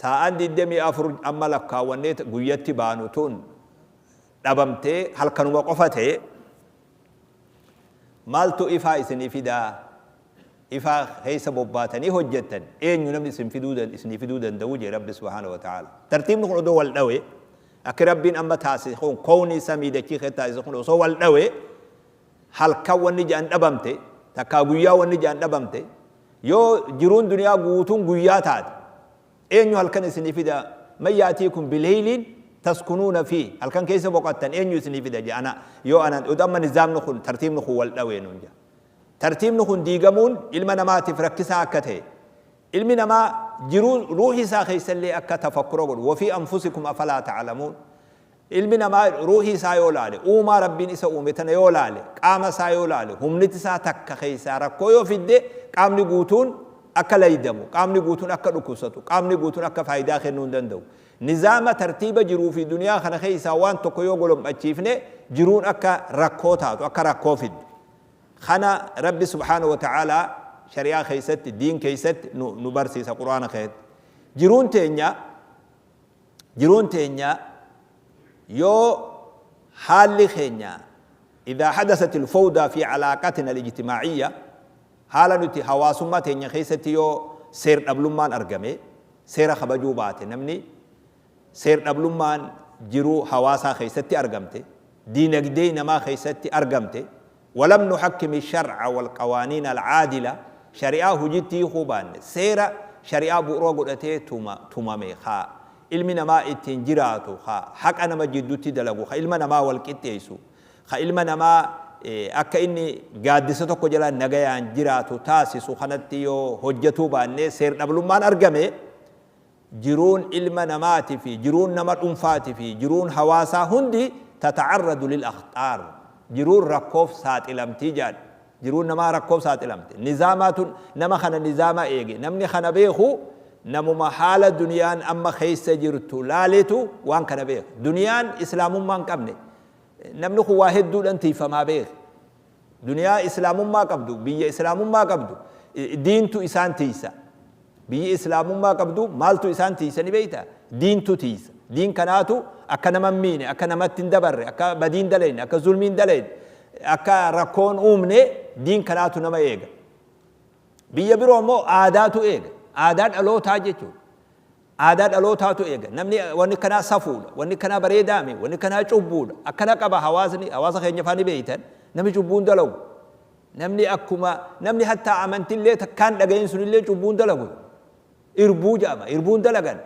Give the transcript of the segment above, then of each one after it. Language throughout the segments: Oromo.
Sa'aan 24 amma lakkaawwannee guyyatti baanu tun dhabamtee halkanuma qofa ta'e, maaltu ifaa isinii fidaa? Ifaa keessa bobbaatanii hojjettan eenyu namni isin fiduu isinii fiduu danda'u jee Rabbi subhaanahu wa ta'ala. Tartiibni kun odoo wal dhawe, akki Rabbiin amma taasise kun, kownii samii dachii keessa taasise kun osoo wal dhawe, halkan wanni jedhan dhabamte, takkaa guyyaa wanni jedhan dhabamte, yoo jiruun duniyaa guutuun guyyaa taate, eenyu halkan isinii fida? Man yaatiikum bileyliin taskunuuna fi, halkan keessa boqottan eenyu isinii fida jee ana yoo anan odoo amma nizaamni kun, tartiibni kun wal dhawee nuun jedha. Tartiibni kun diigamuun ilma namaatiif rakkisaa akka ta'e, ilmi namaa jiruu ruuhii isaa keessallee akka tafakkura godhu, wafii anfusikum afalaa ta'lamuun. Ilmi namaa ruuhii isaa yoo laale, uumaa Rabbiin isa uume tana yoo laale, qaama isaa yoo laale, humniti isaa takka keessaa rakkoo yoo fidde, qaamni guutuun akka laydamu, qaamni guutuun akka dhukkubsatu, qaamni guutuun akka faayidaa kennuu hin danda'u. Nizaama tartiiba jiruu fi duniyaa kana keessaa waan tokko yoo golom'achiifne, jiruun akka rakkoo taatu, akka rakkoo fiddu. Kana Rabbi subhaanahu wa ta'aalaa shari'aa keessatti, diin keessatti nu barsiisa Qur'aana keessatti. Jiruun teenya yoo haalli keenya, إذا حدثت الفوضى في علاقتنا الاجتماعية، haala nuti hawaasummaa teenya keessatti yoo seer dhablummaan argame, seera kabajuu baate namni, seer dhablummaan jiruu hawaasaa keessatti argamte, diinagdee namaa keessatti argamte, ولم نحكم الشرع والقوانين العادلة، shari'aa hujitti hiikuu baanne, seera shari'aa bu'uura godhatee tumame haa ilmi namaa ittiin jiraatu, haa haqa nama jidduutti dalagu, ha ilma namaa wal qixxeessu, ha ilma namaa akka inni gaaddisa tokko jala nagayaan jiraatu taasisu kanatti yoo hojjetuu baanne, seer dhablummaan argame, jiruun ilma namaati fi jiruun nama dhuunfaati fi jiruun hawaasaa hundi تتعرض للأخطار، jiruun rakkoof saaxilamtii jedhan. Jiruun namaa rakkoof saaxilamte. Nizaamaatun nama kana nizaama eege, namni kana beeku namuma haala duniyaan amma keessa jirtu laaleetu waan kana beeka. Duniyaan islaamummaa hin qabne namni kun waa hedduudhaan tiifamaa beeka. Duniyaa islaamummaa qabdu, biyya islaamummaa qabdu, diintu isaan tiisa. Biyyi islaamummaa qabdu maaltu isaan tiisa ni beeyta? Diintu tiisa. Diin kanaatu akka nama hin miine, akka namatti hin dabarre, akka badiin dalayne, akka zulmiin dalayne, akka rakkoon uumne diin kanaatu nama eega. Biyya biroo immoo aadaatu eega. Aadaa dhalootaa jechuudha. Aadaa dhalootaatu eega. Namni wanni kanaa safuudha, wanni kanaa bareedaame, wanni kanaa cubbuudha akkana qaba hawaasni. Hawaasa keenya faa ni beeytan, namni cubbuun dalagu, namni akkuma namni hattaa amantillee takkaan dhagayin sunillee cubbuun dalagu. Irbuu jedhama. Irbuun dalagan,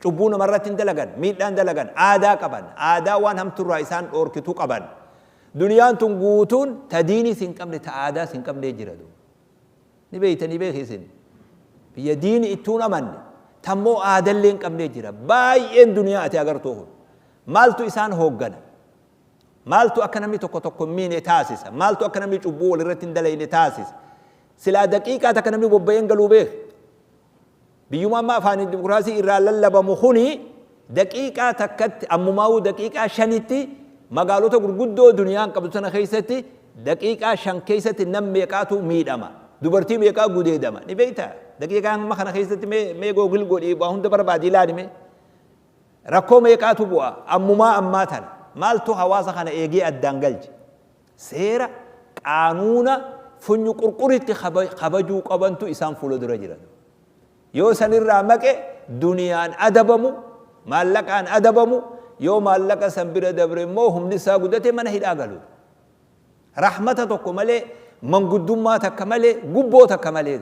cubbuu namarratti hin dalagan, miidhaan dalagan. Aadaa qaban, aadaa waan hamturraa isaan dhoorkitu qaban. Duniyaan tun guutuun ta diiniis hin qabne, ta aadaas hin qabne jira. Ni beeytanii beekisin, biyya diini ittuun amanne tammoo aadallee hin qabne jira baay'een. Duniyaa ati agartuu kun maaltu isaan hooggana? Maaltu akka namni tokko tokko hin miine taasisa? Maaltu akka namni cubbuu walirratti hin dalayne taasisa? Silaa daqiiqaa takka namni bobba'een galuu beek. Biyyuma amma afaan dimokiraasii irraa lallabamu kuni daqiiqaa takkatti, ammumaa'uu daqiiqaa 5tti, magaalota gurguddoo duniyaan qabdu tana keessatti daqiiqaa 5 keessatti nam meeqaatu miidhama, dubartii meeqaa gudeedama ni beekta. Daqiiqaa amma kana keessatti mee Google godhii waa hunda barbaadi, ilaali mee rakkoo meeqaatu bu'a ammumaa ammaa tana. Maaltu hawaasa kana eegee addaan galche? Seera qaanuuna funyu qurquritti kabajuu qabantu isaan fuula dura jiran. Yoo sanirraa maqe duniyaan adabamu, maallaqaan adabamu. Yoo maallaqa san bira dabre immoo humni isaa guddate mana hidhaa galu, rahmata tokko malee, manguddummaa takka malee, gubboo takka malee.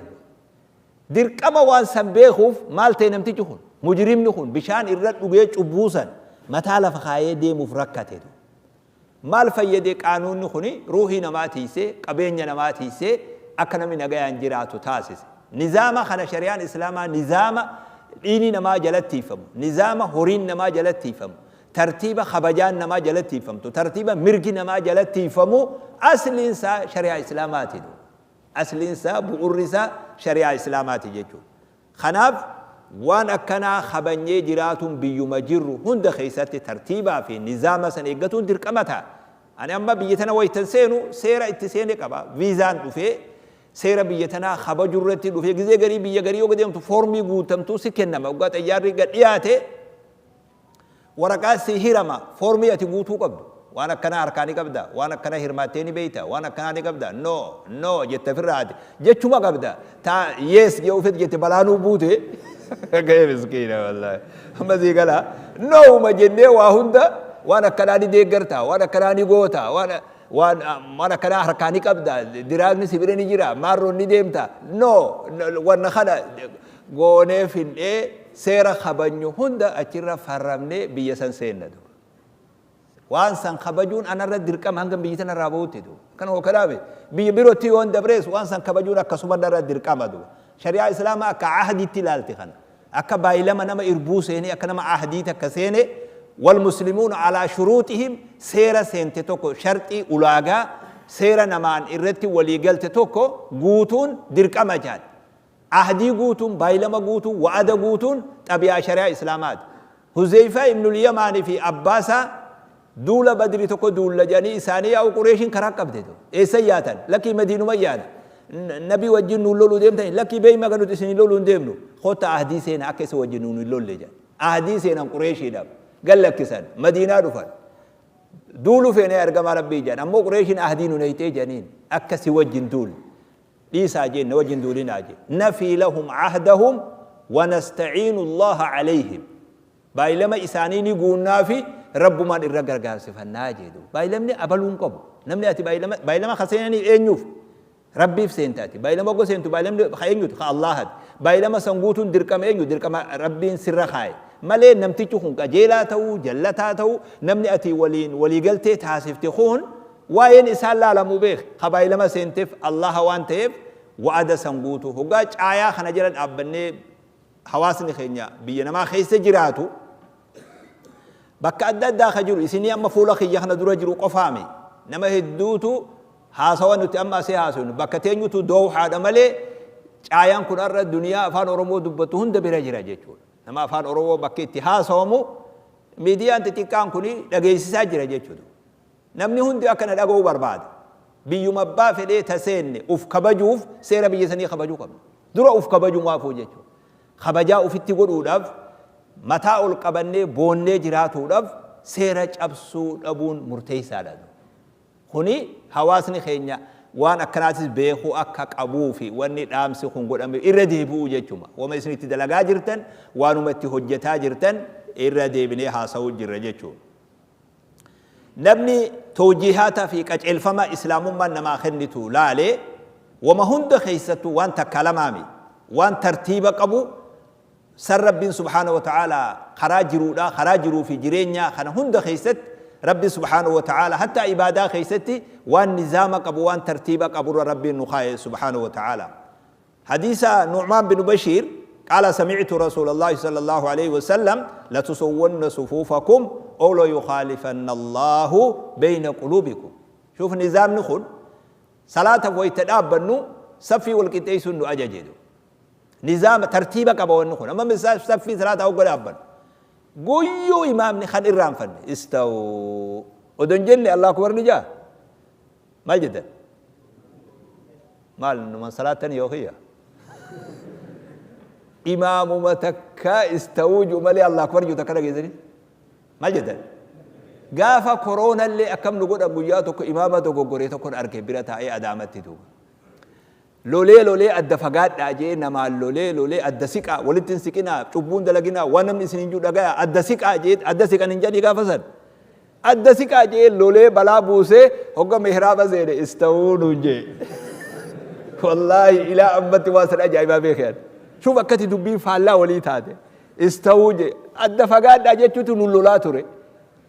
Dirqama waan san beekuuf maal ta'e? Namtichi kun, mujrimni kun, bishaan irra dhugee cubbuu san mataa lafa kaayee deemuuf rakkate. Maal fayyade qaanuunni kuni? Ruuhii namaa tiisee, qabeenya namaa tiisee, akka namni nagayaan jiraatu taasise. Nizaama kana shari'aan islaamaa, nizaama dhiini namaa jalatti tiifamu, nizaama horiin namaa jalatti tiifamu, tartiiba kabajaan namaa jalatti tiifamtu, tartiiba mirgi namaa jalatti tiifamu, asliin isaa shari'aa islaamaati. Asliin isaa, bu'urri isaa shari'aa islaamaati jechuudha. Kanaaf waan akkanaa kabanyee jiraatuun biyyuma jirru hunda keessatti tartiibaa fi nizaama san eeggatuun dirqama ta'a. Ani amma biyya tana waytan seenu seera itti seene qaba. Viizaan dhufee Seera biyya tanaa kabaju irratti dhufee gizee garii biyya garii yoo deemtu foormii guutamtuu si kennama. Waggaa xayyaarri gad dhiyaate waraqaa si hirama, foormii ati guutuu qabdu. Waan akkanaa harkaa ni qabda, waan akkanaa hirmaattee ni beeyta, waan akkanaa ni qabda, no no jette ofirraa ati jechuma qabda. Taa yes jee ufit jette balaanuu buute. Ga'ee miskiina wallaahi. Amma sii gala nouma jennee waa hunda waan akkanaa ni deeggarta, waan akkanaa ni goota, waan akkanaa harkaa ni qabda, diraagni si bira ni jira, maarroon ni deemta, no wanna kana goonee fin'ee seera kabajnu hunda achirra farramnee biyya san seenna duuba. Waan san kabajuun anarra dirqama hanga biyyi tanarraa bahutti duuba. Kana hoo kanaame biyya birootti yoon dabrees waan san kabajuun akkasuma narra dirqama duuba. Shari'aa Islaamaa akka ahdiitti ilaalti kana. Akka baay'ilama nama irbuu seenee, akka nama ahdii takka seene, wal muslimuun alaa shuruuxihim, seera seente tokko, sharxii ulaagaa seera namaan irratti walii galte tokko guutuun dirqama jaal. Ahdii guutuun, baay'ilama guutuun, wa'ada guutuun xabi'aa shari'aa Islaamaati. Huzeyfaa ibnul Yamaanii fi abbaasaa duula Badri tokko duulla jedhanii isaanii yaa'u Qureeshiin karaa qabde tu. Eessa yaatan? Lakkii Madiinuma yaana. Nabii wajjin nuun loluu deemtanii? Lakkii beeyma kan nuti isin loluu hin deemnu. Kottaa ahdii seenaa akka isa wajjin nuun hin lolle jedhan. Ahdii seenan Qureeshiidhaaf. Gad lakkisan. Madiinaa dhufan. Duulu feene ergamaa Rabbii jedhan. Ammoo Qureeshiin ahdii nu nayxee jedhaniin akka si wajjin duulu. Dhiisaa jeen, na wajjin duulinaa jeen. Nafii lahum ahdahum wa nasta'iinu Allaha alayhim. Baay'ilama isaanii ni guunnaa fi Rabbumaan irra gargaarsifannaa jee duuba. Baay'ilamni abaluu hin qabu. Namni ati baay'ilama baay'ilama ka seenaniif eenyuuf? Rabbiif seenta ati. Baay'ilama ogga seentu baay'ilamni ka eenyuti? Ka Allaahati. Baay'ilama san guutuun dirqama eenyu? Dirqama Rabbiin sirra kaaye. Malee namtichi kun qajeelaa ta'uu, jallataa ta'uu, namni ati waliin waliigaltee taasifte kun waa'een isaan laalamu beeki. Ka baay'ilama seenteef Allaaha waan ta'eef wa'ada san guutuu. Hoggaa caayaa kana jala dhaabbannee hawaasni keenya biyya namaa keessa jiraatu bakka adda addaa ka jiru, isinii amma fuula kiyya kana dura jiru qofaami, nama hedduutu haasawa nuti amma asii haasofnu bakka teenyutu doohaadha malee caayaan kun har'a duniyaa afaan Oromoo dubbatu hunda bira jira jechuudha. Nama afaan Oromoo bakki itti haasawamu miidiyaan xixiqqaan kun dhageessisaa jira jechuudha. Namni hundi akka na dhaga'u barbaada. Biyyuma abbaa fedhee ta seenne uf kabajuuf seera biyya sanii kabajuu qabna. Dura uf kabajumaafuu jechuudha. Kabajaa ufitti godhuudhaaf, mataa ol qabannee boonnee jiraatuudhaaf seera cabsuu dhabuun murteessaadha. Kuni hawaasni keenya waan akkanaatis beekuu akka qabuufi wanni dhaamsi kun godhame irra deebi'uu jechuma. Wama isin itti dalagaa jirtan, waanuma itti hojjetaa jirtan irra deebinee haasa'uu jirra jechuudha. Namni towjiihaata fi qaceelfama Islaamummaan namaa kennitu laale, wama hunda keessattuu, waan takkaa lamaami, waan tartiiba qabu san Rabbiin subhaanahu wa ta'aalaa karaa jiruudhaa, karaa jiruu fi jireenyaa kana hunda keessatti Rabbi subhaanahu wa ta'aalaa hattaa ibaadaa keessatti waan nizaama qabu, waan tartiiba qaburra Rabbiin nu kaaye subhaanahu wa ta'aalaa. حديث نعمان بن بشير قال: سمعت رسول الله صلى الله عليه وسلم: لتسون صفوفكم أو ليخالفن الله بين قلوبكم. شوف نظام نخل صلاة ويتدابنو صفي والقطيس نو أججدو نظام ترتيبك أبو نخل أما من صفي صلاة أو قدابن قيو إمام نخل إرام فن استو ودن جني الله أكبر نجا ما جدا maal numan salaatan yoo kiyya imaamuma takka istawuu ji'u malee Allah akbar ji'u takka dhageessanii maal jettan? Gaafa koroonallee akkam nu godha, guyyaa tokko imaama dogoggoree tokkon arge bira taa'ee Adaamatti duuba. Lolee lolee adda fagaadhaa jee namaan lolee lolee, adda siqaa, walitti hin siqinaa, cubbuun dalaginaa, waan namni isin hin jiru dhagaya, adda siqaa jee, adda siqan hin jedhanii gaafa san. Adda siqaa jee lolee balaa buusee hogga mihraaba seene istawuu nuun jee. Wallaahi ilaa ammatti waan san ajaa'ibaa beekan. Shuf akkati dubbiin faallaa walii taate. Istawuu jee adda fagaadhaa jechuutu nu lolaa ture.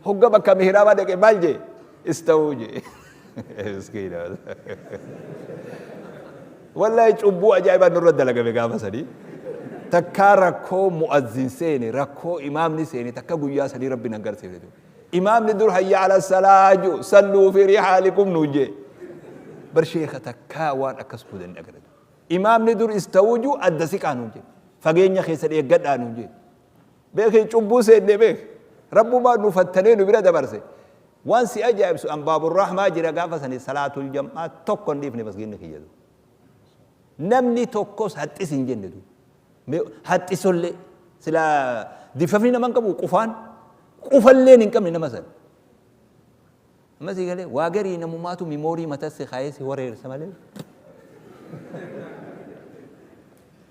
Hogga bakka mihraabaa dhaqe maal jee? Istawuu jee. Miskiina. Wallaahi cubbuu ajaa'ibaa nurra dalagame gaafa sanii. Takkaa rakkoo mu'azzin seene, rakkoo imaamni seene takka guyyaa sanii Rabbi nan garsiifne. Imaamni dur hayya ala salaa ji'u, salluu fi rihaalikum nuun jee. Bar sheeka takkaa waan akkas godhan hin agarre. Imaamni dur istawuu ji'u adda siqaa nuun jee. Fageenya keessan eeggadhaa nuun jee. Beeki cubbuu seenne beek. Rabbumaan nu fattanee nu bira dabarse. Waan si ajaa'ibsu an Baaburrahmaa jira gaafa sani salaatul jam'aa tokko hin dhiifne masgiinni kiyya. Namni tokkos haxxis hin jenne du. Haxxisollee sila difafni nama hin qabu, qufaan qufalleen hin qabne nama san. Amma sii galee waa garii namumaatu mimoorii matas si kaayee si wareersa malee.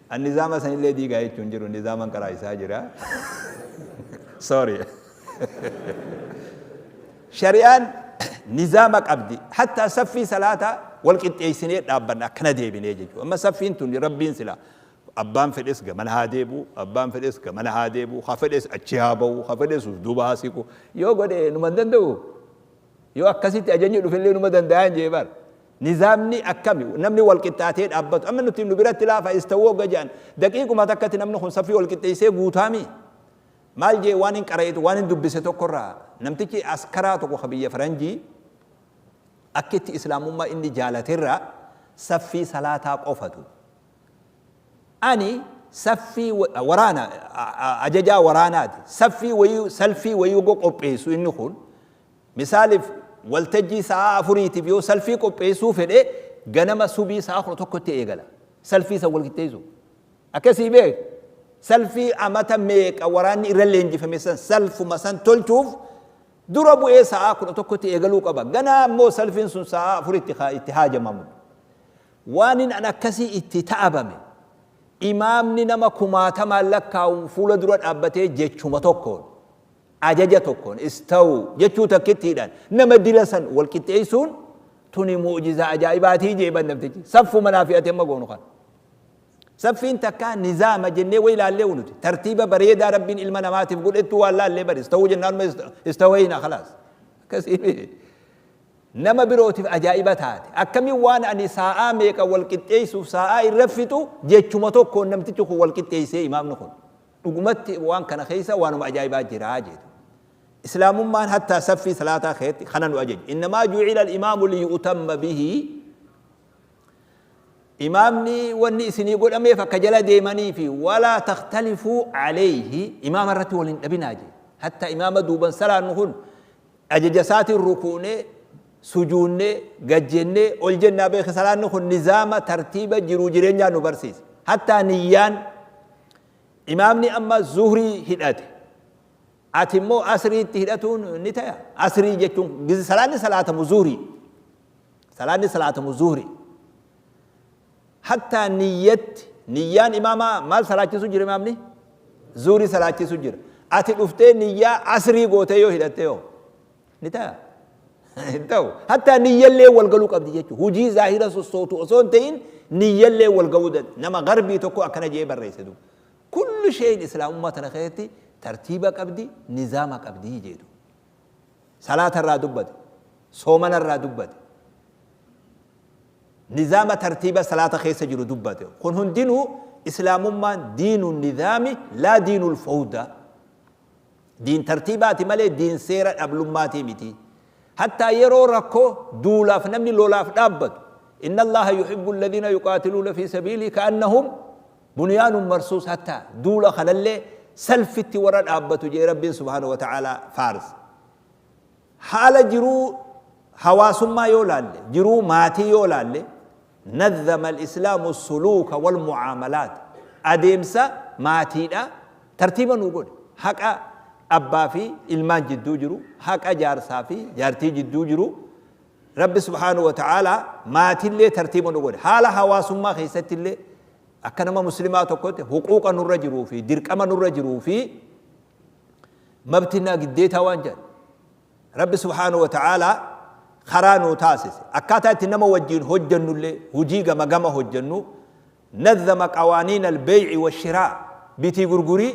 An nizaama sanillee diigaa jechuun jiru, nizaaman karaa isaa jira. Sorry. Shari'aan nizaama qabdi. Hatta saffii salaataa wal qixxeessinee dhaabbanna, akkana deebinee jechuudha. Amma saffiin tun Rabbiin sila abbaan fedhes gamana haa deebi'u, abbaan fedhes gamana haa deebi'u, ha fedhes achi haa ba'u, ha fedhes uf duuba haa siqu. Yoo godhe numa hin danda'u. Yoo akkasitti ajajni dhufellee numa danda'an jee bar. Nizaamni akkami namni wal qixxaatee dhaabbatu. Amma nuti nu biratti laafa istawuu hogga jedhan, daqiiquma takkatti namni kun saffii wal qixxeessee guutaami. Maal jee, waan hin qara'eetu waan hin dubbise tokkorraa, namtichi askaraa tokko ka biyya faranjii akka itti islaamummaa inni jaalaterraa saffii salaataa qofatu. Ani saffii waraana ajajaa waraanaati. Saffii wayii, salfii wayii yoo qopheessu, inni kun misaaliif waltajjii sa'aa 4tiif yoo salfii qopheessuu fedhe, ganama subii sa'a 11tti eegala. Salfii san wal qixxeessu. Akkasii beek, salfii amata meeqa waraanni irra leenjifame san, salfuma san tolchuuf dura bu'ee sa'aa 11tti eegaluu qaba. Ganaa immoo salfiin sun sa'aa 4tti itti haajamamu. Waan hin an akkasii itti ta'abame, imaamni nama kumaatamaan lakkaa'uun fuula dura dhaabbatee jechuma tokkoon, ajaja tokkoon, istawu jechuu takkittiidhaan nama dila san wal qixxeessuun tuni mu'jizaa ajaa'ibaatii jeeban namtichi. Saffuma naa fi'ate amma goonu kana. Saffiin takkaa nizaama jennee way ilaallee nuti. Tartiiba bareedaa Rabbiin ilma namaatiif godhettu waan laallee bari. Istawuu jennaan istawayna khalaas. Akkasii nama birootiif ajaa'iba taate. Akkamiin waan ani saa'aa meeqa wal qixxeessuuf saa'aa irra fixu jechuma tokkoon namtichi kun wal qixxeessee, imaamni kun? Dhugumatti waan kana keessa waanuma ajaa'ibaa jira jedhu. Islaamummaan hattaa saffii salaataa keessatti kana nu ajaje. Innamaa ju'ila al-imaamu liyu'tamma bihi. Imaamni wanni isinii godhameef akka jala deemanii fi walaa takhtalifuu alayhi, imaama irratti wal hin dhabinaa jee. Hatta imaama duuban salaannu kun ajaja isaatiin rukuunee, sujuunnee, gajjennee, ol jennaa beeke. Salaanni kun nizaama tartiiba jiruu jireenyaa nu barsiisa. Hattaa niyyaan imaamni amma zuhrii hidhate, ati immoo asriitti hidhatuun ni taya. Asrii jechuun salaanni salaatamu zuhrii. Salaanni salaatamu zuhrii. Hattaa niyyatti niyyaan imaamaa maal salaachisu jira imaamni? Zuhrii salaachisu jira. Ati dhuftee niyyaa asrii gootee yoo hidhatte yoo ni ta'a? Hin ta'u. Hattaa niyyallee wal galuu qabdi jechuudha. Hujii zaahira sossootu osoo hin ta'in niyyallee wal ga'uu danda'a. Nama garbii tokko akkana jee barreesse duuba. Kullu shay'in islaamummaa tana keessatti tartiiba qabdi, nizaama qabdi jedhu. Salaata irraa dubbate, soomana irraa dubbate. Nizaama tartiiba salaata keessa jiru dubbate. Kun hundinuu islaamummaan diinu nizaami laa diinul fawda. Diin tartiibaati malee diin seera dhablummaatii miti. Hattaa yeroo rakkoo duulaaf namni lolaaf dhaabbatu. Inna Allaha yuhibbu alladhina yuqaatiluuna fi sabiilii ka'annahum bunyaanun marsuus, hattaa duula kanallee salfitti warra dhaabbatu jee Rabbiin subhaanahu wa ta'aalaa faarsa. Haala jiruu hawaasummaa yoo laalle, jiruu maatii yoo laalle, nazzama al-islaamu suluuka wal mu'aamalaat, adeemsa maatiidha tartiiba nuu godhe. Haqa abbaa fi ilmaan jidduu jiru, haqa jaarsaa fi jaartii jidduu jiru, Rabbi subhaanahu wa ta'aalaa maatillee tartiiba nu godhe. Haala hawaasummaa keessatti illee akka nama muslimaa tokkotti huquuqa nurra jiruu fi dirqama nurra jiruu fi mabtinaa giddeetaa waan jedhan Rabbi subhaanahu wa ta'aalaa karaa nuu taasise. Akkaataa itti nama wajjiin hojjennullee, hujii gama gama hojjennu, nazzama qawaaniin al-beey'i wa shiraa, bitii gurgurii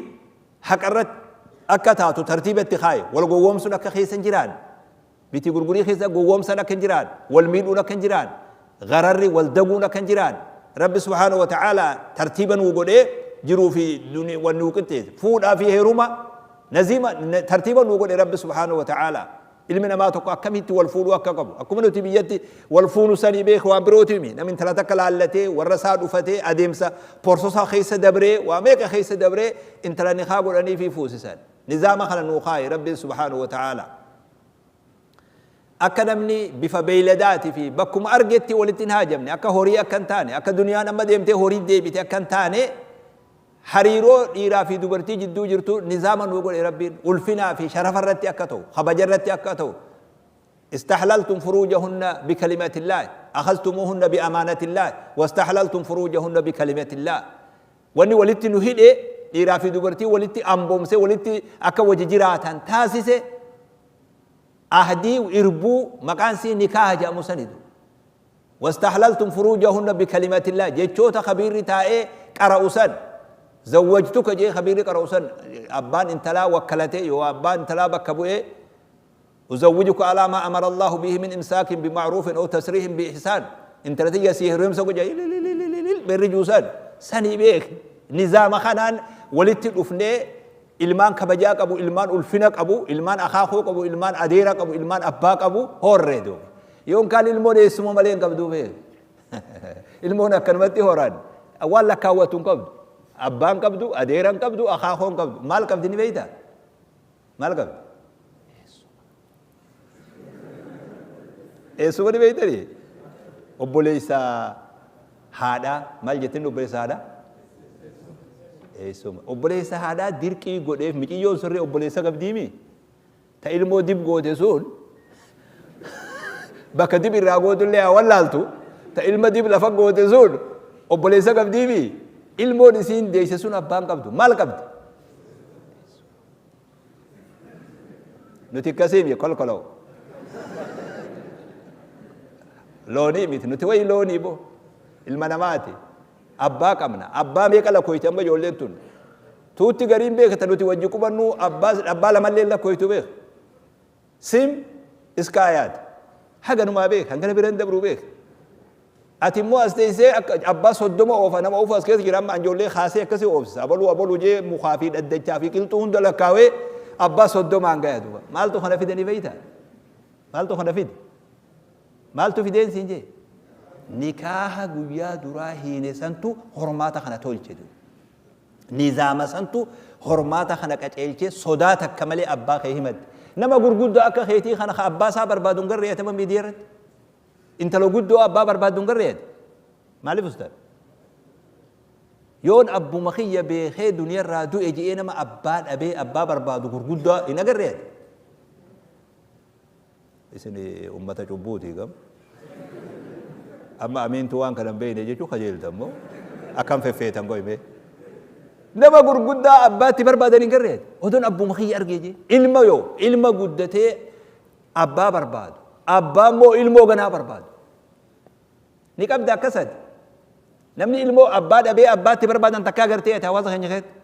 haqa irratti akka taatu tartiiba itti kaaye, wal gowwoomsuun akka keessa hin jiraanne, bitii gurgurii keessa gowwoomsaan akka hin jiraanne, wal miidhuun akka hin jiraanne, gararri wal daguun akka hin jiraanne, Rabbi subhaanahu wa ta'aalaa tartiiba nuu godhee jiruu fi wal nuu qixxeesse. Fuudhaa fi heeruma naziima tartiiba nuu godhe Rabbi subhaanahu wa ta'aalaa. Ilmi namaa tokko akkamitti wal fuudhuu akka qabu. Akkuma nuti biyyatti wal fuunu sanii beeku waan birootiimi. Namni intala takka laallatee, warra isaa dhufatee, adeemsa porsosaa keessa dabree, waa meeqa keessa dabree intala nikaa godhanii fi fuusisan. Nizaama kana nuu kaaye Rabbiin subhaanahu wa ta'aalaa. Akka namni bifa beeyladaatii fi bakkuma argetti walitti hin haajamne, akka horii akka hin taane, akka duniyaan amma deemtee horii deebite akka hin taane, hariiroo dhiiraa fi dubartii jidduu jirtu nizaama nuu godhe Rabbiin. Ulfinaa fi sharafa irratti akka ta'u, kabaja irratti akka ta'u. Istahlaltum furuujahunna bikalimatillaahi, akhaztumuuhunna biamaanatillaahi, wastahlaltum furuujahunna bikalimatillaahi. Wanni walitti nu hidhe, dhiiraa fi dubartii walitti amboomsee walitti akka wajji jiraatan taasise, ahdii irbuu maqaan sii nikaaha jedhamu sanitu. Wastahlaltum furuujahunna bikalimatillah, jechoota khabiirri taa'ee qara'u san, zawwajtuka jee khabiirri qara'u san, abbaan intalaa wakkalatee yoo abbaan intalaa bakka bu'ee, uzawwijuka alaa maa amara Allahu bihi min imsaakin bima'ruufin aw tasriihin biihsaan, intala tiyya sii heerumsa godha berri juusan sanii beek. Nizaama kanaan walitti dhufnee ilmaan kabajaa qabu, ilmaan ulfina qabu, ilmaan akaakuu qabu, ilmaan adeera qabu, ilmaan abbaa qabu horree duuba. Yoon kaan ilmoon eessuma malee hin qabduu beek. Ilmoon akkanumatti horan waan lakkaawwatu hin qabdu. Abbaan qabdu, adeera hin qabdu, akaakuu hin qabdu. Maal qabdi ni beektaa? Maal qabdi? Eessuma ni beektanii? Obboleessa haadhaa maal jettiin obboleessa haadhaa? Eessuma. Obboleessa haadhaa dirqii godheef miciyyoon sirrii obboleessa qabdiimi? Ta ilmoo dib goote sun bakka dib irraa gootullee haa wallaaltu, ta ilma dib lafa goote sun obboleessa qabdiimi? Ilmoon isiin deesse sun abbaan qabdu. Maal qabdi? Nuti akkasiimi kolkoloo. Loonii miti, nuti wayi loonii bo, ilma namaati. Abbaa qabna. Abbaa meeqa lakkoofti amma ijoolleen tun? Tuutti gariin beekta, nuti wajji qubannu abbaa lamallee lakkooftu beeka. Sim iska ayaati. Haganumaa beeka, hangana bira hin dabruu beeka. Ati immoo as teessee akka abbaa 30 oofa, nama oofu as keessa jira, amma ijoollee kaasee akkasii oofsisa. Abaluu abaluu jee mukaa fi dhaddachaa fi qilxuu hunda lakkaawee abbaa 30n gaya duuba. Maaltu kana fidanii beektaa? Maaltu kana fide? Maaltu fideen siin jee? Nikaaha guyyaa duraa hiine santu hormaata kana tolche duuba. Nizaama santu hormaata kana qaceelchee sodaa takka malee abbaa kee himatte. Nama gurguddaa akka keetii kana ka abbaa isaa barbaadu hin garree atama miidiyaa irratti. Intala guddoo abbaa barbaaddu hin garree ati. Maaliif ustaad? Yoon abbuma kiyya beekee duniyarraa du'e je'ee nama abbaa dhabee abbaa barbaadu gurguddaa hin agarree ati. Isin ummata cubbuuti gam. Amma amiintu waan kana hin beekne jechuu kajeelta immoo akkam feffeetan goyme. Nama gurguddaa abbaatti barbaadan hin garree ati. Odoon abbuma kiyya argee jee. Ilma yoo ilma guddatee abbaa barbaadu. Abbaa immoo ilmoo ganaa barbaadu. Ni qabda akkasati. Namni ilmoo abbaa dhabee abbaatti barbaadan takkaa gartee ati hawaasa keenya keessatti.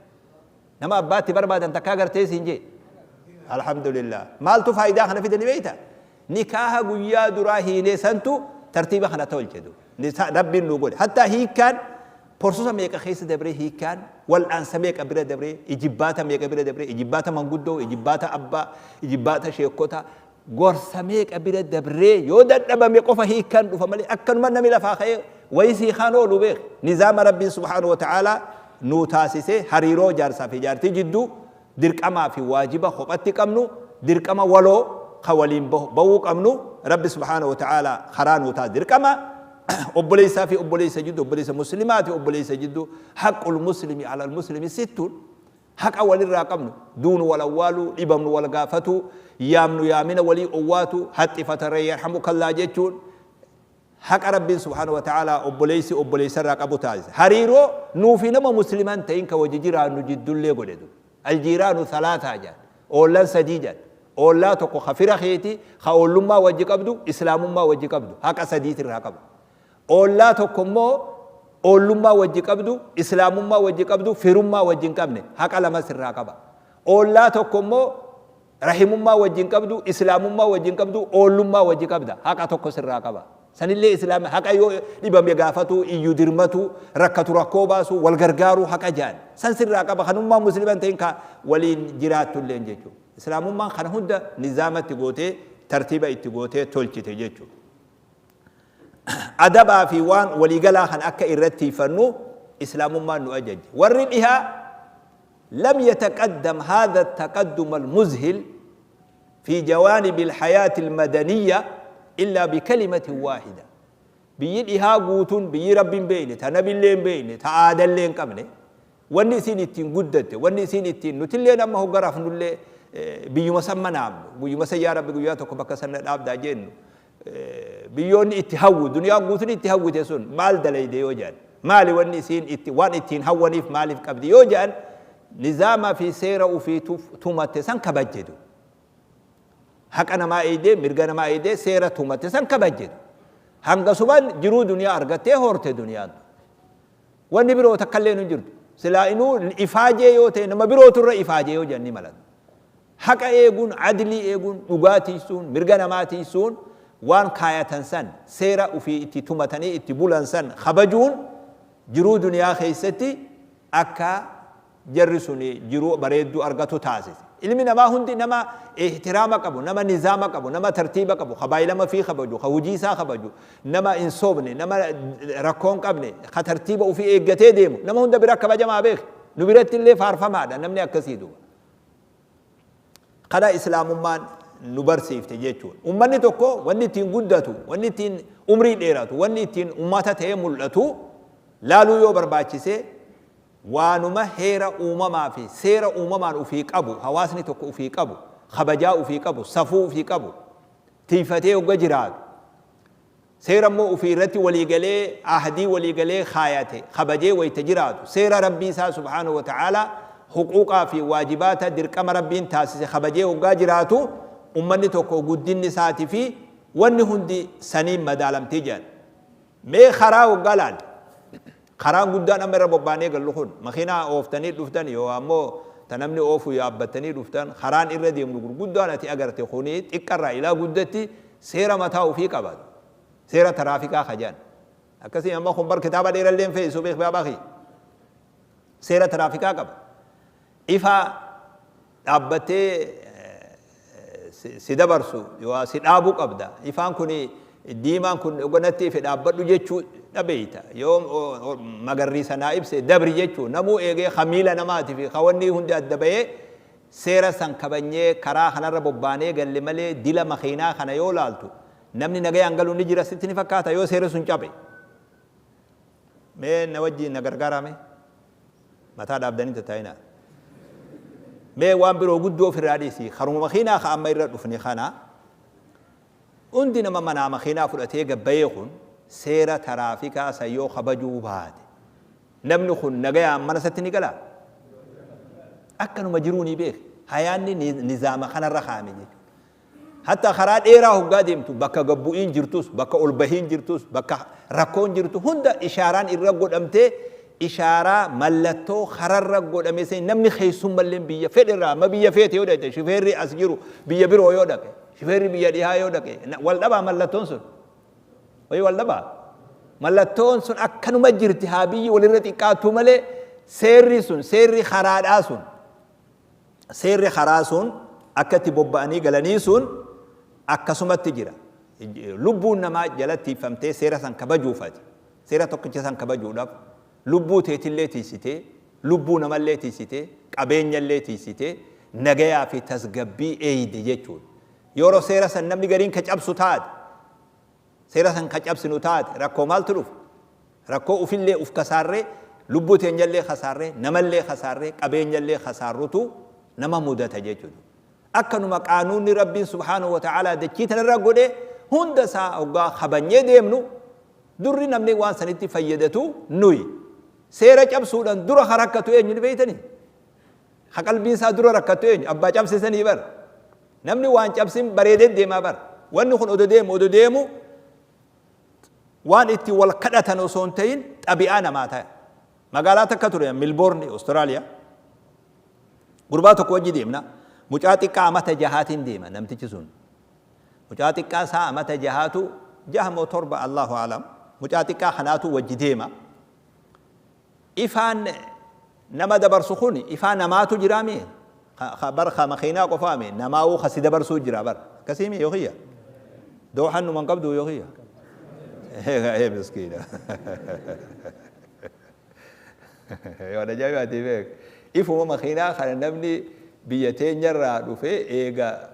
Nama abbaatti barbaadan takkaa gartee siin jee. Alhamdulillah. Maaltu faayidaa kana fide ni beekta? Nikaaha guyyaa duraa hiinee santu tartiiba kana tolche duuba. Rabbiin nu godhe. Hattaa hiikkaan porsosa meeqa keessa dabree, hiikkaan wal'aansa meeqa bira dabree, ijibbaata meeqa bira dabree, ijibbaata manguddoo, ijibbaata abbaa, ijibbaata sheekota, gorsa meeqa bira dabree yoo dadhabame qofa hiikkaan dhufa malee akkanuma namni lafaa ka'ee wayii siikaan oolu beek. Nizaama Rabbiin subhaanahu wa ta'aalaa nuu taasisee, hariiroo jaarsaa fi jaartii jidduu dirqamaa fi waajiba kophatti qabnu, dirqama waloo ka waliin ba'uu qabnu, Rabbi subhaanahu wa ta'aalaa karaa nuu taasise. Dirqama obboleessaa fi obboleessa jidduu, obboleessa muslimaa fi obboleessa jidduu, haqqul muslimi alal muslimi sittuun, haqa walirraa qabnu, duunu wal awwaaluu, dhibamnu wal gaafatuu, yaamnu yaamina walii owwaatu, haxxifataree yarhamukallaa jechuun haqa Rabbiin subhaanahu wa ta'aalaa obboleessi obboleessarraa qabu taasise. Hariiroo nuu fi nama muslima hin ta'in ka wajji jiraannu jiddullee godhe duuba. Aljiiraanu salaataa jedhan. Oollan sadii jedhan. Oollaa tokko ka fira keeti, ka oollummaa wajji qabdu, islaamummaa wajji qabdu. Haqa sadiitirraa qaba. Oollaa tokko immoo oollummaa wajji qabdu, islaamummaa wajji qabdu, firummaa wajji hin qabne. Haqa lama sirraa qaba. Oollaa tokko immoo rahimummaa wajjin qabdu, islaamummaa wajjin qabdu, oollummaa wajji qabda. Haqa tokko sirraa qaba. Sanillee islaama haqa yoo dhibame gaafatu, iyyu dirmatu, rakkatu rakkoo baasu, wal gargaaruu haqa jaan. San sirraa qaba. Kanummaa muslima hin ta'in ka waliin jiraattu illeen jechuudha. Islaamummaan kana hunda nizaamatti gootee tartiiba itti gootee tolchite jechuudha. Adabaa fi waan waliigalaa kan akka irratti tiifannu islaamummaan nu ajajje. Warri dhihaa lam yataqaddam haadha taqaddum al-muzhil. في جوانب الحياة المدنية إلا بكلمة واحدة. بيي إها قوتون بيي رب بيني تنبي اللين بيني تعادل اللين قبني واني سين التين قدت واني سين التين نتلين أما هو قرف نولي بيي مسمى نعم بيي مسا يا رب قياتك بك سنة الأبدا جن بيون اتهو دنيا قوتون اتهو تسون مال دلي ديوجان مالي واني سين وان اتين هوني في مالي في كبدي يوجان نظام في سيرة وفي تومتسان كبجدو حق أنا ما أيدي مرجع أنا ما أيدي سيرة تومتسان كبجدو هنقصبان جرو دنيا أرجته هورت دنيا واني برو تكلم نجرد سلا إنه الإفاجة يوته إنما برو ترى إفاجة يوجان ملد حق إيجون عدلي إيجون أجاتي سون مرجع ما تيسون وان كاية تنسان سيرة وفي إتي إتي خبجون جرو دنيا خيستي أكا جرسوني جرو بريدو أرجتو تاسس علمي نما هندي نما احترامك أبو نما نظامك أبو نما ترتيبك أبو خبايل ما في خبجو خوجيسا خبجو نما إنصوبني نما ركون قبني خترتيبه وفي إيجتي ديمو نما هندا بركب جماعة بيخ نبرت اللي فارفة معنا نمني أكسيدو قدا إسلام مان نبرسيف تجيتشون أمني توكو وني تين قدتو وني تين عمري ديراتو وني تين أمتا تيمولتو لالو يو برباچيسه وانما هيرا أمما في سيرا أمما أفيك أبو هواسني توكو أفيك أبو خبجا أفيك أبو صفو أفيك أبو تيفتي وجراد سيرا مو أفي رتي وليقلي عهدي وليقلي خاياتي خبجي ويتجراد سيرا ربي سا سبحانه وتعالى حقوقا في واجباتا دركم ربين تاسس خبجي وجراتو أمني توكو قدين ساتي في وني هندي سنين مدالم تيجان مي خرا وقالان خران قدان أمر رباني قال لهم مخينا أوفتني دفتني يو أمو تنمني أوفو يابتني دفتن خران إردي من قدان أتي أجرت خوني تكرر إلى قدتي سيرة متاو في كبد سيرة ترافيكا خجان أكسي أما خبر كتابة دير اللين في سبيخ باباخي سيرة ترافيكا كبد إفا أبتي سيدبرسو يو سيدابو كبدا إفان كوني ديمان كن أغنتي في دابتو جتشو نبيتا يوم مغري سنائب سي دبري جتشو نمو إيجي خميلة نماتي في خواني هند الدبي سيرة سنكبني كرا خنا رباني قال لي ملي دلا مخينا خنا يولالتو نمني نجي أنقلو نجرا ستني فكاتا يو سيرة سنجابي مين نوجي نغرغرا مي متى دابدني تتاينا مي وان برو قدو في الراديسي خرم مخينا خام يرد فني خنا عندنا ما منا مخينا فرأتي جبيخون سيرة ترافيكا سيو خبجو بعد نمنخون نجيا من ستني كلا أكنوا مجروني بيخ هياني نظام خنا الرخامي حتى خراد إيراه قادم تو بكا جبوين جرتوس بكا ألبهين جرتوس بكا ركون جرتو هندا إشاران الرجل أمتى إشارة ملتو خرر رجل أمسين نمني خيسون ملين بيا فدرا ما بيا فيت يودا شفيري أسجرو بيا برو يودا شفيري بيا ديها يودا والدبا ملتون سن وي والدبا ملتون سن أكنوا مجرتها بيا ولرتي كاتو ملي سيري سن سيري خراد أسن سيري خراسون أكتي بوباني قلني سن أكسمت تجرا لبون ما جلتي فهمتي سيرة سن كبجو فاتي سيرة تقتي سن كبجو دف لبو تيتي اللي تيسيتي لبو نما اللي تيسيتي قبين اللي تيسيتي نجيا في تسجبي أيدي يجون يورو سيرة سن نمني قرين كجأب ستاد سيرة سن كجأب سنوتاد ركو مال تلوف ركو أفل اللي أفكساره لبو تينجل اللي خساره نما اللي خساره قبين اللي خسارتو نما مدة تجيجون أكنما قانون ربي سبحانه وتعالى دكيتنا الرجل هند سا أوجا خبني ديمنو دري نمني وان سنتي فيدتو نوي سيرة أبسودان در حركته إيه بيتني خقل بين سا در حركته إيه أبا جاب سني بر نمني وان جاب سن بريد ديما بر وان نخون أدو ديمو وان إتي والكدة نوسونتين أبي أنا ما تاي مقالاتك كتوريا ملبورن أستراليا غرباتك وجي ديمنا مجاتي قامت جهات ديما نمتي سون مجاتي قاسا أمت جهاتو جه موتور الله أعلم مجاتي قا وجي ديما إفان نما دبر سخوني إفان نماتو جرامي خبر خمخينا قفامي نماو خسي دبر سو جرا بر كسيمي يوخيا دوحن من قبضو يوخيا هي مسكينة يا رجال بيك إفو مخينا خلنا نبني بيتين جرا دفه إيجا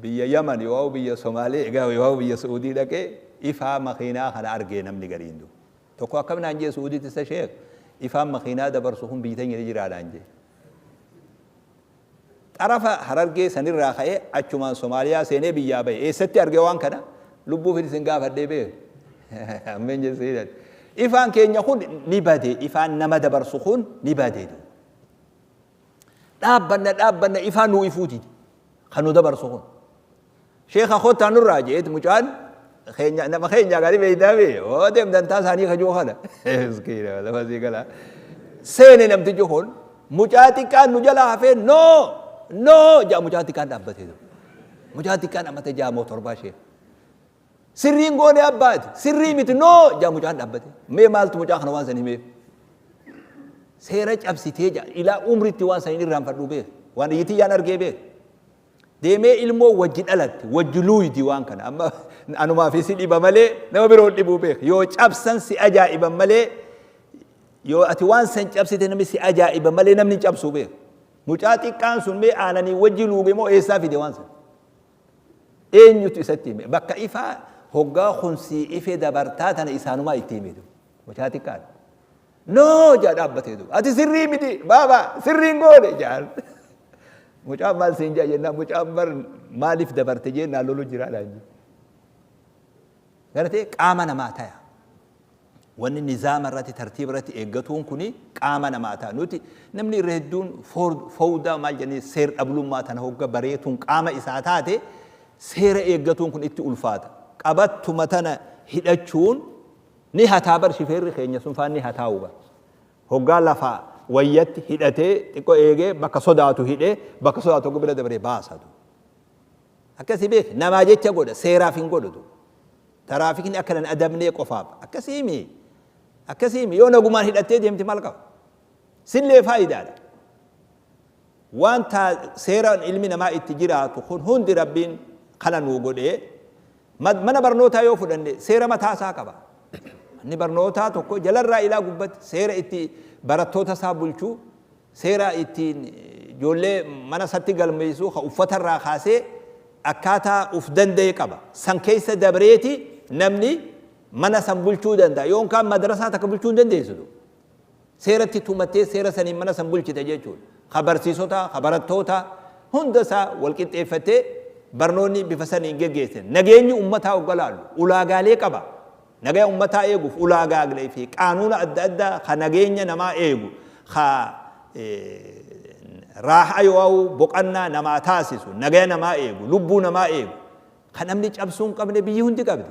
Biyya Yaman yoo biyya Somaalee egaa yoo biyya Suudii dhaqee ifaa makiinaa kana argee namni gariin du. Tokko akkam naan jee Suudiitti isa sheek ifaan makiinaa dabarsu kun biyya teenya jira naan jee. Xarafa Harargee sanirraa ka'ee achumaan Somaaliyaa seenee biyyaa bahe. Eessatti arge waan kana? Lubbuu isin gaafadhee beeku. Ammeen jessee ifaan keenya kun ni bade, ifaan nama dabarsu kun ni bade. Dhaabbanna dhaabbanna ifaan nuu ifuuti kan nu dabarsu kun. Sheekha kottaa nurraa jeet mucaan keenya nama keenya gaarii beeytaa bee oo deemtan taa isaanii kajuu kana. Miskiina lafa sii galaa. Seene namtichi kun mucaa xiqqaan nu jalaa hafee noo noo jaa mucaa xiqqaan dhaabbatee jiru. Mucaa xiqqaan amata 6 moo 7 ishee. Sirriin goone abbaati sirrii miti noo jaa mucaan dhaabbate. Mee maaltu mucaa kana waan san himeef? Seera cabsitee jaa ilaa umritti waan san hin irraanfadhu beek. Waan iyyitiyyaan argee beek. Deemee ilmoo wajji dhalatte wajji luuydi waan kana amma anumaa fi si dhiba malee nama biroo dhibuu beek. Yoo cabsan si ajaa'iban malee, yoo ati waan san cabsite namni si ajaa'iba malee namni hin cabsuu beek. Mucaa xiqqaan sun mee aananii wajji luuge moo eessaa fide waan san? Eenyutu isatti hime? Bakka ifaa hoggaa kun sii ife dabartaa tana isaanumaa itti hime. Mucaa xiqqaan. Noo jaa dhaabbatee duuba. Ati sirrii miti baaba, sirriin goone jaan. Mucaan maal siin jaa jennaan, mucaan bar maaliif dabarte jennaan lolu jira dhaan. Garatee qaama namaa taya. Wanni nizaama irratti tartiiba irratti eeggatuun kuni qaama namaa ta'a. Nuti namni irra hedduun fowdaa maal jennee seer dhablummaa tana hogga bareetuun qaama isaa taate seera eeggatuun kun itti ulfaata. Qabattuma tana hidhachuun ni hataa bar, shifeerri keenya sun faan ni hataa'u bar. Hoggaa lafa wayyatti hidhatee xiqqoo eegee bakka sodaatu hidhee bakka sodaatu hogga bira dabaree baasatu. Akkasii beek, namaa jecha godha, seeraaf hin godhutu. Taraafikni akka nan adabnee qofaaf. Akkasii mi? Akkasii mi? Yoo nagumaan hidhattee deemte maal qaba? Sillee faayidaadha. Waan seeraan ilmi namaa itti jiraatu kun hundi Rabbiin kana nuu godhee. Mana barnootaa yoo fudhanne seera mataasaa qaba. Manni barnootaa tokko jalarraa ilaa gubbatti seera itti barattoota isaa bulchuu, seera ittiin ijoollee mana isatti galmeessu, ka uffatarraa kaasee akkaataa uf danda'e qaba. San keessa dabreeti namni mana san bulchuu danda'a. Yoon kaan madrasaa takka bulchuu hin dandeessu. Seeratti tumattee seera saniin mana san bulchite jechuudha. Ka barsiisota, ka barattoota hunda isaa wal qixxeeffattee barnoonni bifa saniin geggeessan. Nageenyi uummataa hogga laallu ulaagaalee qaba. Nagaya uummataa eeguuf ulaagaalee fi qaanuuna adda addaa ka nageenya namaa eegu, ka raahaa yoo boqannaa namaa taasisu, nagaya namaa eegu, lubbuu namaa eegu, ka namni cabsuu hin qabne biyyi hundi qabdi.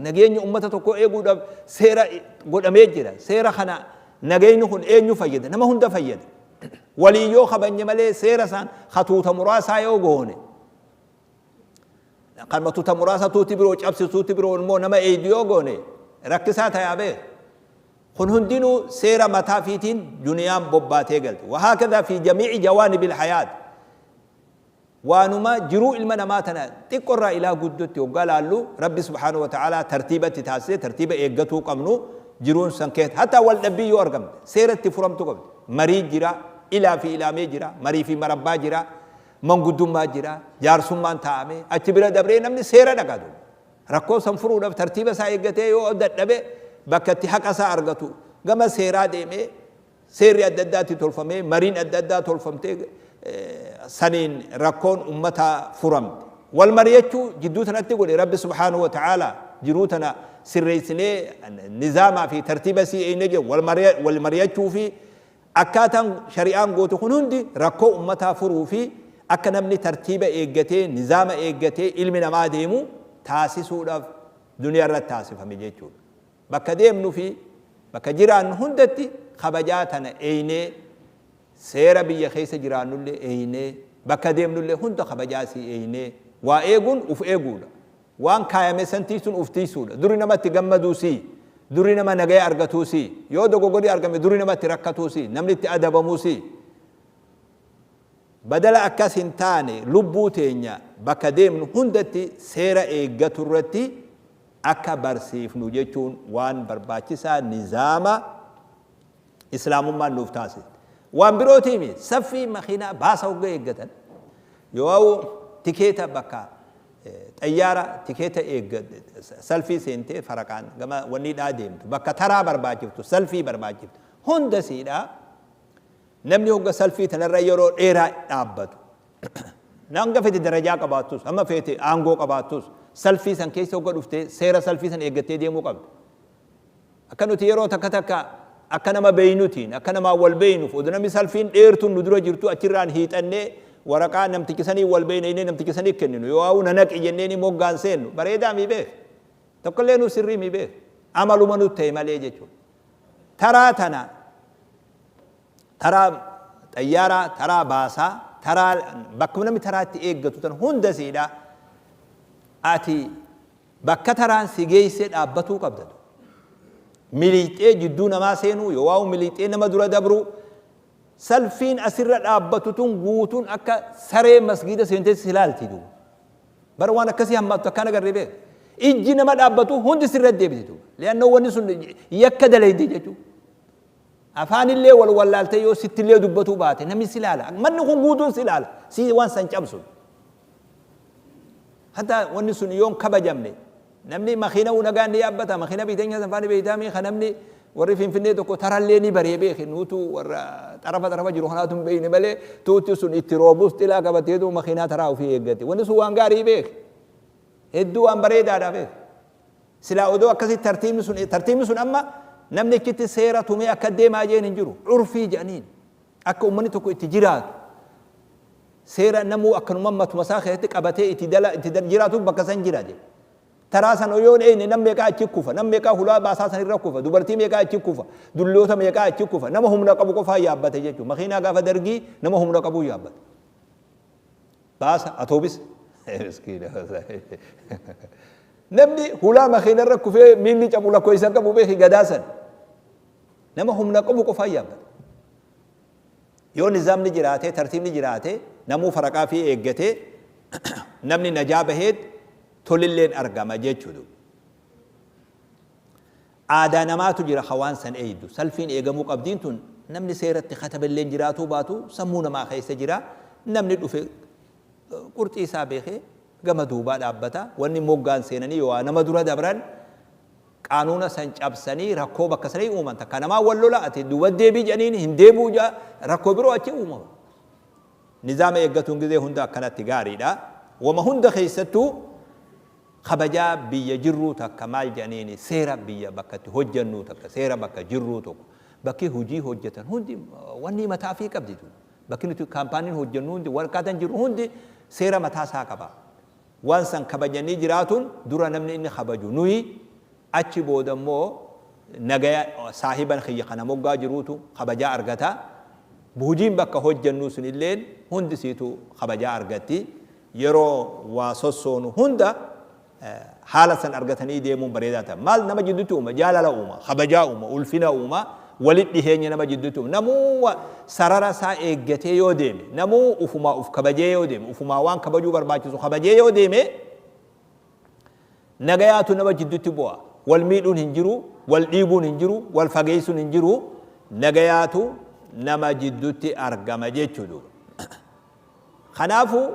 Nageenya uummata tokko eeguudhaaf seera godhamee jira. Seera kana nageenyi kun eenyu fayyada? Nama hunda fayyada. Walii yoo kabanye malee seera isaan hatuuta muraasaa yoo goone, kan tuuta muraasa tuuti biroo cabsisu, tuuti biroo immoo nama eeydu yoo goone rakkisaa tayaa beek. Kun hundinuu seera mataa fiitiin duniyaan bobbaatee galte. وهكذا في جميع جوانب الحياة. Waanuma jiruu ilma namaa tana xiqqorraa ilaa guddootti hoggaa laallu Rabbi سبحانه وتعالى tartiibatti taasisee tartiiba eeggatuu qabnu jiruun san keessa hatta wal dhabbii yoo argamte seeratti furamtu qabdi. Marii jira, ilaa fi ilaamee jira, marii fi marabbaa jira, manguddummaa jira, jaarsummaan taa'ame achi bira dabree namni seera dhaqatu. Rakkoo san furuudhaaf tartiiba isaa eeggatee yoo dadhabe bakka itti haqa isaa argatu gama seeraa deemee seerri adda addaatti tolfamee mariin adda addaa tolfamtee saniin rakkoon ummataa furamte. Wal mari'achuu jidduu tanatti godhe Rabbi سبحانه وتعالى jiruu tana sirreessinee nizaamaa fi tartiiba sii eegne jedhu wal mari'achuu fi akkaataan shari'aan gootu kun hundi rakkoo ummataa furuu fi akka namni tartiiba eeggatee nizaama eeggatee ilmi namaa deemu taasisuudhaaf duniyaa irratti taasifame jechuudha. Bakka deemnu fi bakka jiraannu hundatti kabajaa tana eeynee, seera biyya keessa jiraannullee eeynee, bakka deemnullee hunda kabajaa sii eeynee waa eeguun uf eeguudha. Waan kaayame san tiisuun uf tiisuudha. Duri namatti gammaduu sii. Duri nama nagaya argatuu sii. Yoo dogoggorri argame duri namatti rakkatuu sii. Namni itti adabamuu sii. Badala akkas hin taane lubbuu teenya bakka deemnu hundatti seera eeggatu irratti akka barsiifnu jechuun waan barbaachisaa nizaama islaamummaan nuuf taasiste. Waan birootiimi saffii makiinaa baasa hogga eeggatan. Yoo Tikeeta bakka xayyaara tikeeta eegga salfii seentee faraqaan gama wanni dhaa deemtu bakka taraa barbaachiftu salfii barbaachiftu hunda siidhaa. Namni hogga salfii tanarra yeroo dheeraa dhaabbatu, hanga fete darajaa qabaattus, hamma feete aangoo qabaattus, salfii san keessa hogga dhufte seera salfii san eeggattee deemuu qabda. Akka nuti yeroo takka takka akka nama beeynutiin, akka namaa wal beeynuuf, oduu namni salfiin dheertuun nu dura jirtu achirraan hiixannee waraqaa namtichi sanii wal beeyna innee namtichi sanii kenninu yoo hawwu nanaqi jennee moggaan seennu bareedaa mi beek, tokkollee nu sirrii mi beek, amaluma nu ta'e malee jechuudha. Taraa tana, taraa xayyaaraa, taraa baasaa, taraa bakkuma namni taraa itti eeggatu tan hunda siidha. Ati bakka taraan si geessee dhaabbatuu qabda. Miliixee jidduu namaa seenuu yoo waa'u miliixee nama dura dabruu, salfiin asirra dhaabbatu tun guutuun akka saree masgiida seentee si ilaalti duuba. Bara waan akkasii hammaattu akkaan agarree beek. Ijji nama dhaabbatu hundi sirra deebiti duuba. Li'annoo wanni sun yakka dalayde jechuudha. Afaanillee wal wallaaltee yoo sittillee dubbatuu baate namni si ilaala. Manni kun guutuun si ilaala. Si waan san cabsu. Hatta wanni sun yoon kabajamne namni makiina nagaan ni yaabbata. Makiina biiteenya sanfaani beeytaamii kan namni warri Finfinnee tokko tarallee ni baree beeke, nuutu warra xarafa xarafa jiru kanaatu hin beeyne malee tuutti sun itti roobus xilaa qabateetu makiinaa taraa ofii eeggate. Wanni sun waan gaarii beeke. Hedduu waan bareedaadha beeke. Silaa odoo akkasii tartiibni sun amma namni achitti seera tumee akka deemaa jeen hin jiru. Curfii jedhaniin akka uummanni tokko itti jiraatu. Seera namuu akkanuma matuma isaa keessatti qabatee itti dala itti jiraatu bakka san jira jedhe. Taraa san yoo eeyne nam meeqaa achi kufa, nam meeqaa hulaa baasaa san irra kufa, dubartii meeqaa achi kufa, dulloota meeqaa achi kufa, nama humna qabu qofaa yaabbate jechuudha. Makiinaa gaafa Dargii nama humna qabu yaabbate. Baasa atoobis. Miskiina. Namni hulaa makiina irra kufee miilli cabu lakkoofsa qabu beeki gadaasan. Nama humna qabu qofaa yaabbate. Yoo nizaamni jiraate, tartiibni jiraate, namuu faraqaa fi eeggatee namni najaa baheet tolilleen argama jechuudha. Aadaa namaatu jira hawaan san eeydu. Salfiin eegamuu qabdiin tun namni seeratti kataballeen jiraatuu baatu sammuu namaa keessa jira. Namni dhufe qurxii isaa beekee gama duubaa dhaabbata. Wanni moggaan seenanii yoo nama dura dabran qaanuuna san cabsanii rakkoo bakka sanii uuman. Takka namaa wal lola, ati duuba deebii jedhaniin hin deebi'u jaa, rakkoo biroo achi uumama. Nizaama eeggatuun gizee hunda akkanatti gaariidha. Wama hunda keessattuu kabajaa biyya jirruu takka maal jedhaniini, seera biyya bakka itti hojjennu takka, seera bakka jirruu tokko, bakki hojii hojjetan hundi wanni mataa fi qabdi. Bakki nuti kaampaaniin hojjennu hundi, warqaataan jirru hundi seera mataa isaa qaba. Waan san kabajanii jiraatuun dura namni inni kabaju nuyi, achi booda immoo nagaya saahiban kiyya kana moggaa jiruutu kabajaa argata. Hojiin bakka hojjennu sun illeen hundi siitu kabajaa argatti. Yeroo waa sossoonu hunda haala san argatanii deemuun bareedaa ta'a. Maal nama jidduutti uuma? Jaalala uuma, kabajaa uuma, ulfina uuma, walitti dhiheenya nama jidduutti uuma. Namuu sarara isaa eeggatee yoo deeme, namuu ufumaa uf kabajee yoo deeme, ufumaa waan kabajuu barbaachisu kabajee yoo deeme, nagayaatu nama jidduutti bu'a. Wal miidhuun hin jiru, wal dhiibuun hin jiru, wal fageessuun hin jiru, nagayaatu nama jidduutti argama jechuudha. Kanaafuu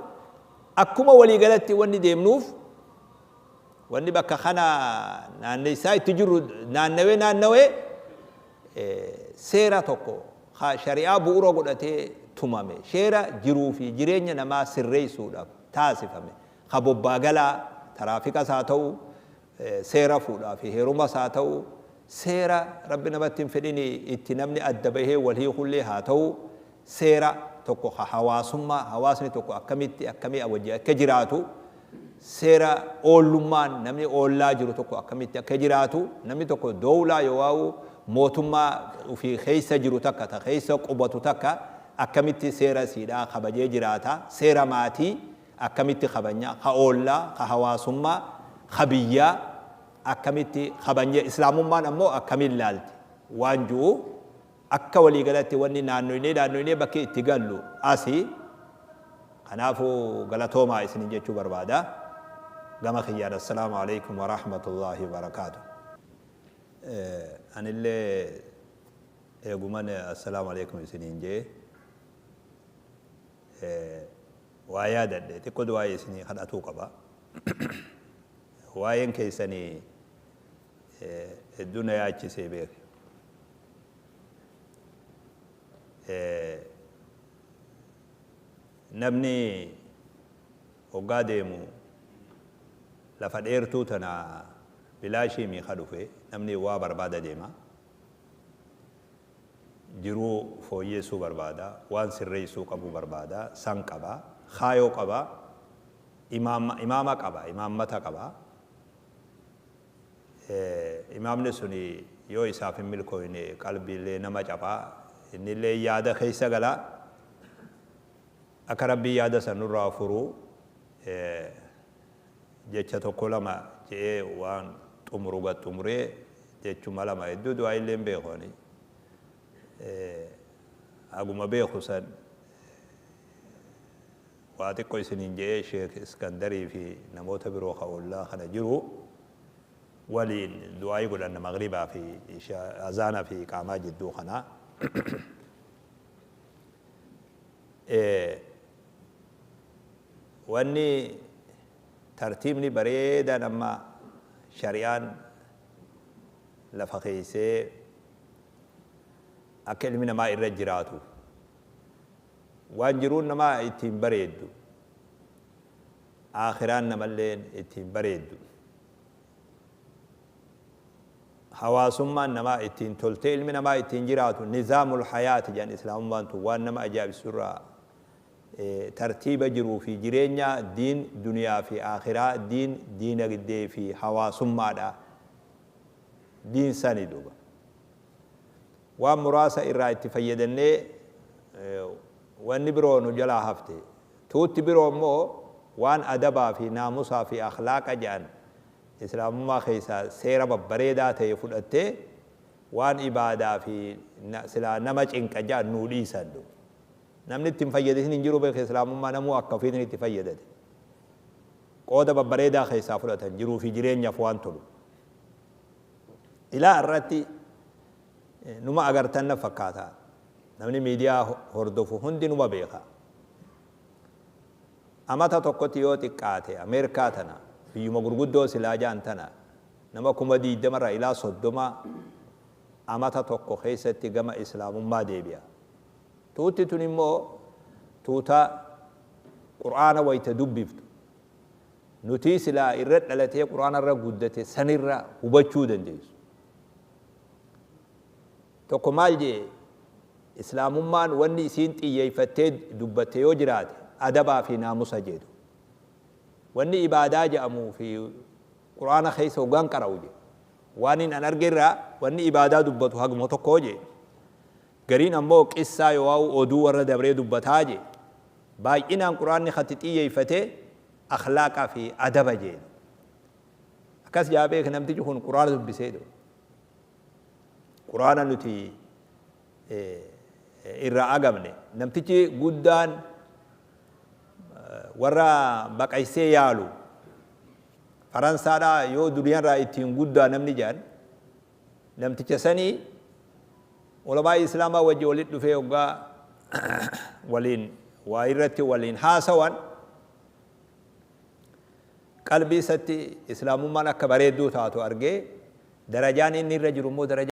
akkuma waliigalatti wanni deemnuuf, wanni bakka kana naanneessaa itti jirru naannawee naannawee seera tokko shari'aa bu'uura godhatee tumame, seera jiruu fi jireenya namaa sirreessuudhaaf taasifame, ka bobbaagalaa taraafikas haa ta'u, seera fuudhaa fi heerumas haa ta'u, seera Rabbi namatti hin fedhin itti namni adda bahee wal hiikullee haa ta'u, seera tokko ka hawaasummaa, hawaasni tokko akkamitti akkamii wajji akka jiraatu, seera oollummaan namni oollaa jiru tokko akkamitti akka jiraatu, namni tokko doowlaa yoo waa'u mootummaa ofii keessa jiru takka ta keessa qubatu takka akkamitti seera siidhaa kabajee jiraata, seera maatii akkamitti kabanya, ka oollaa, ka hawaasummaa, ka biyyaa akkamitti kabanye, islaamummaan ammoo akkamiin laalti waan ji'u akka waliigalatti wanni naannoynee naannoynee bakki itti gallu asii. Kanaafuu galatoomaa isinin jechuu barbaada gama kiyyaan. Assalaamu alaikum warahmatullaahi wabarakaatu. Anillee eeguman assalaamu alaikum isiniin jee. Waa yaadadhe xiqqoo du'aa'ii isinii kadhatuu qaba. Waa'een keessanii hedduu na yaachisee beeke. Namni hoggaa deemu lafa dheertuu tana bilaashii miika dhufe, namni waa barbaada deema. Jiruu fooyyeessuu barbaada, waan sirreessuu qabu barbaada, san qaba, kaayoo qaba, imaama qaba, imaammata qaba. Imaamni suni yoo isaaf hin milkooyne qalbiillee nama caphaa, innillee yaada keessa gala. Akka Rabbiin yaada san nurraa furu jecha tokko lama je'ee waan xumuru gad xumuree, jechuma lama, hedduu du'aa'illee hin beeku ani. Haguma beeku san waa xiqqo isiniin je'ee, Sheek Iskandarii fi namoota biroo ka ollaa kana jiru waliin du'aa'ii godhanna maghribaa fi azaana fi iqaamaa jidduu kana. Wanni tartiibni bareedaan amma shari'aan lafa keessee akka ilmi namaa irra jiraatu, waan jiruun namaa ittiin bareeddu, aakhiraan namalleen ittiin bareeddu, hawaasummaan namaa ittiin toltee ilmi namaa ittiin jiraatu, nizaamul hayaati jedhan. Islaamummaan tun waan nama ajaa'ibsiisu irraa tartiiba jiruu fi jireenya, diin duniyaa fi aakhiraa, diin diinagdee fi hawaasummaadha. Diin sani duuba waan muraasa irraa itti fayyadannee wanni biroo nu jalaa hafte. Tuutti biroo immoo waan adabaa fi naamusaa fi akhlaaqa jedhan islaamummaa keessaa seera babbareedaa ta'e fudhattee, waan ibaadaa fi silaa nama cinqa jedhan nuu dhiisan. Namni itti hin fayyadatin hin jiru beeka. Islaamummaa namuu akka ofiitiin itti fayyadate, qooda babbareedaa keessaa fudhatan, jiruu fi jireenyaaf waan tolu. Ilaa irratti numa agartan na fakkaata, namni miidiyaa hordofu hundi numa beeka. Amata tokkotti yoo xiqqaate Ameerikaa tana, biyyuma gurguddoo silaa ja'an tana, nama 20,000rraa ilaa 30 amata tokko keessatti gama islaamummaa deebi'a. Tuutti tun immoo tuuta Qur'aana wayta dubbiftu nutii silaa irra dhalatee Qur'aana irra guddate sanirra hubachuu dandeessu. Tokko maal jee? Islaamummaan wanni isiin xiyyeeffattee dubbatte yoo jiraate adabaa fi naamusa jedhu. Wanni ibaadaa jedhamuu fi Qur'aana keessa hoggaan qara'u jedhe, waan hin an arge irraa wanni ibaadaa dubbatu haguma tokko jee. Gariin ammoo qissaa yoo oduu warra dabree dubbataa jee. Baay'inaan Qur'aanni katti xiyyeeffate akhlaaqa fi adaba jee. Akkas jaa beek, namtichi kun Qur'aana dubbisee dhufe. Qur'aana nuti irraa agamne. Namtichi guddaan warra baqaysee yaalu Faransaadhaa, yoo duniyaarraa ittiin guddaa namni jedhan, namticha sanii ulamaa islaamaa wajji walitti dhufee, hoggaa waliin waa irratti waliin haasawan, qalbii isatti islaamummaan akka bareedduu taatu argee, darajaan inni irra jiru immoo darajaa